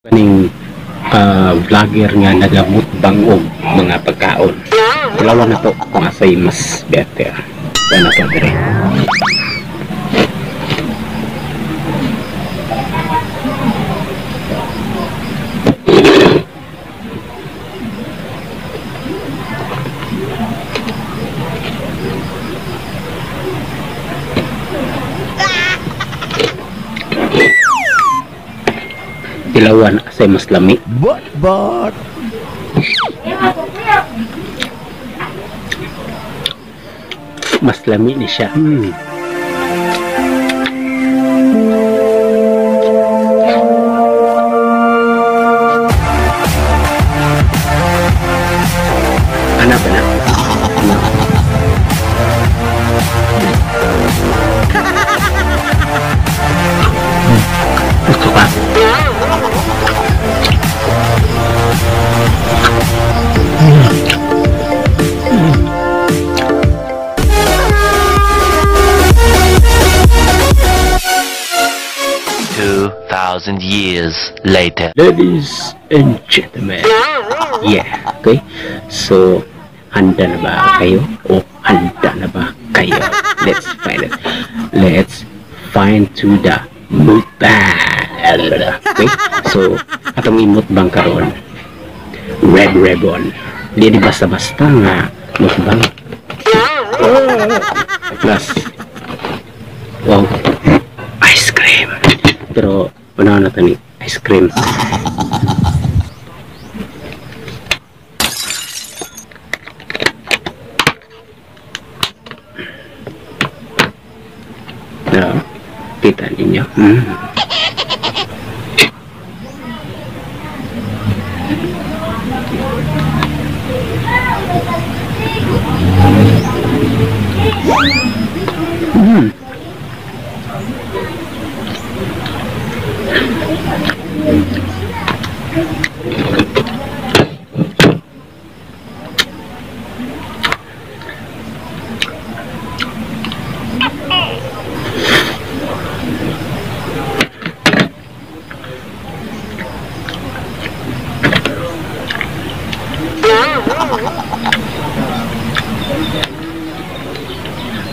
Kaning vlogger nga nagamukbang og mga pagkaon. Dalawa na to kung asay mas better. Ano to dire? Tilawan asay mas lami. But mas lami ni siya. Ana ba na? Ana. Gusto ka? Thousand years later. Ladies and gentlemen, yeah, okay. So, handa na ba kayo? O handa na ba kayo? Let's find it. Let's find to the mukbang. Okay? So, atong imukbang karon. Red Ribbon. Di basta-basta nga mukbang. Plus, wow, ice cream. Pero unahan natin ni ice cream. Na, kita ninyo.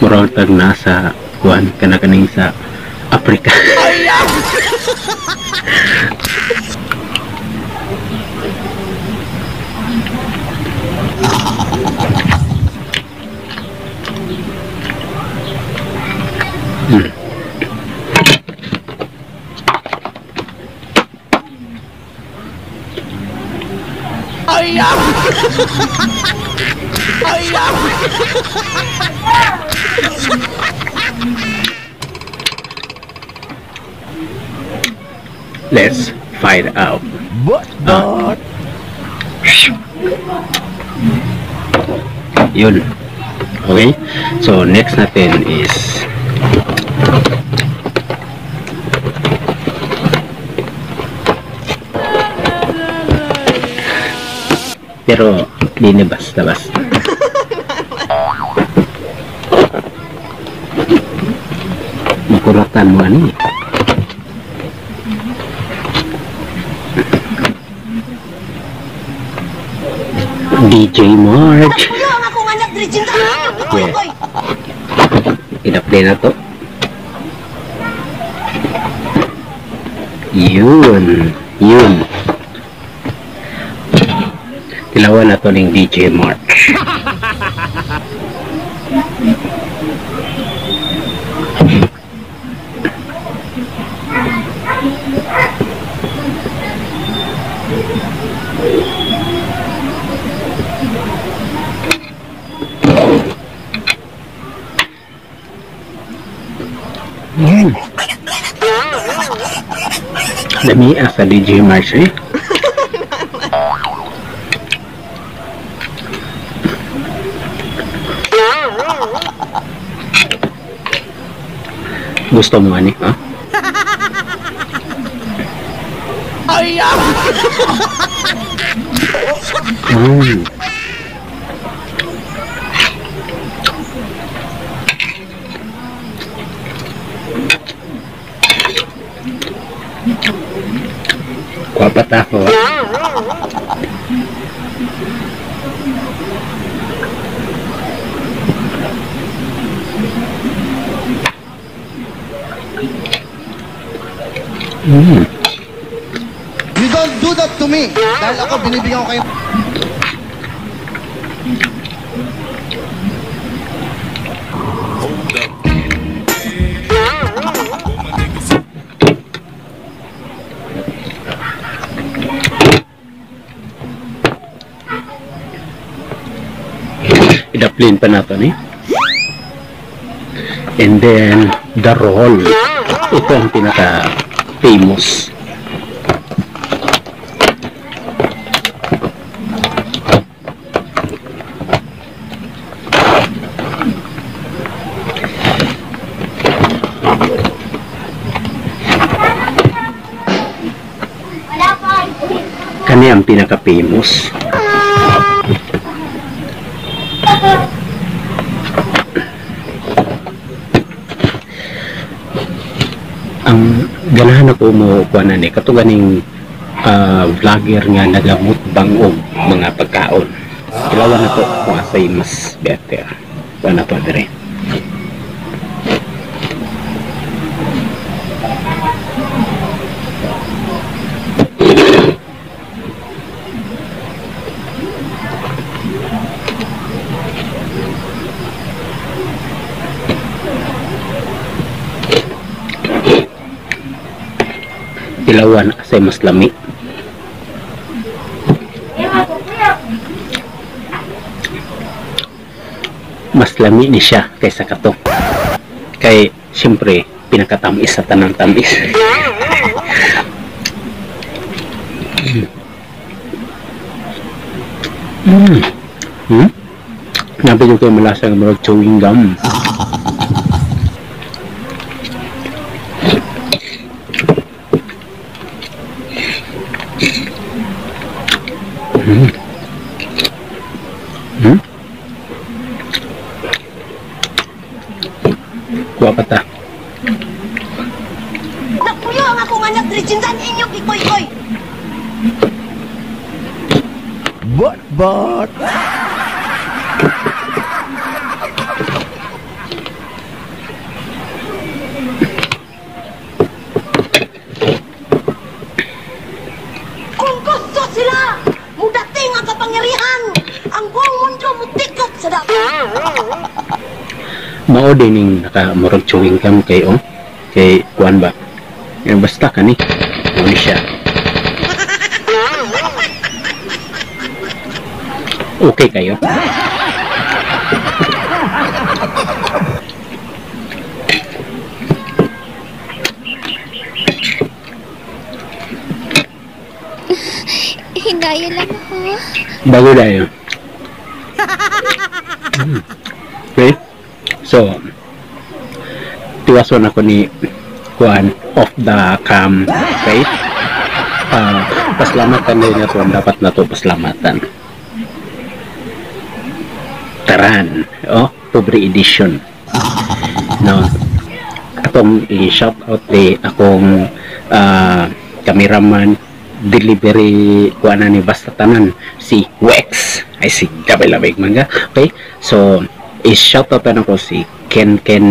Murag tag nasa kuan kana kaning sa Africa. Let's find out. But Yun. Okay? So, next natin is pero di na basta-basta. Makuratan mo ano eh. DJ March. Yeah. Ina-play na to. Yun. Yun. Tilawan na to ng DJ March. Dami sa DJ March eh. Gusto mo ani, ha? Kuha pa ta ko. You don't do that to me. Dahil ako, binibigyan ko kayo. Idaplin pa nato ni. And then the roll. Ito ang pinaka famous. Kani ang pinaka famous. Ang ganahan ako mo kuan ani kato ganing vlogger nga nagamukbang og mga pagkaon. Kilawan na to kung asay mas better. Kuan na to dire. Tilawan asay mas lami. Mas lami ni siya kaysa kato. Kay siyempre pinakatamis sa tanang tamis. Nabi yung kayo malasa ng murag chewing gum. Kuha pa ta. Nagpuyo ang akong anak, Drijinsan inyo, ikoy-koy. But, but. Kung gusto sila, mudating ang kapangyarihan, ang buong mundo mutikap sa dapat. Mao din ning naka murag chewing gum kay oh, kay kuan ba. Yan basta kani. Mao ni siya. Okay kayo. Hinaya lang ho. Bago tayo. Okay. So, tiwason ako ni kuan off the cam. Okay? Pasalamatan din na to. Dapat na to pasalamatan. Taran. Oh, pobre edition. No. Atong i-shout out di akong cameraman, delivery kuan na ni basta tanan si Wex. Ay si Gabay Labig manga. Okay? So, i-shout out na ko si Ken Ken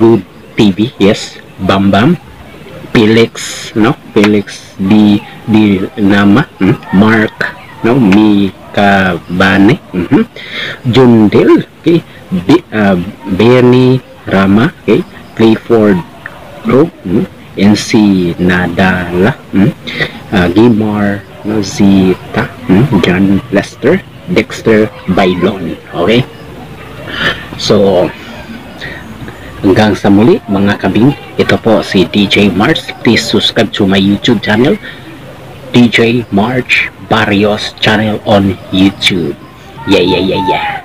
Good TV, yes, Bam Bam, Felix, no, Felix D D Nama, Mark, no, Mika Bane, Jundel, okay, Benny Rama, okay, Clifford Group, NC Nadala, Gimar, no, Zita, John Lester, Dexter Bailon, okay. So, hanggang sa muli mga kabing, ito po si DJ March. Please subscribe to my YouTube channel, DJ March Barrios channel on YouTube. Yeah, yeah, yeah, yeah.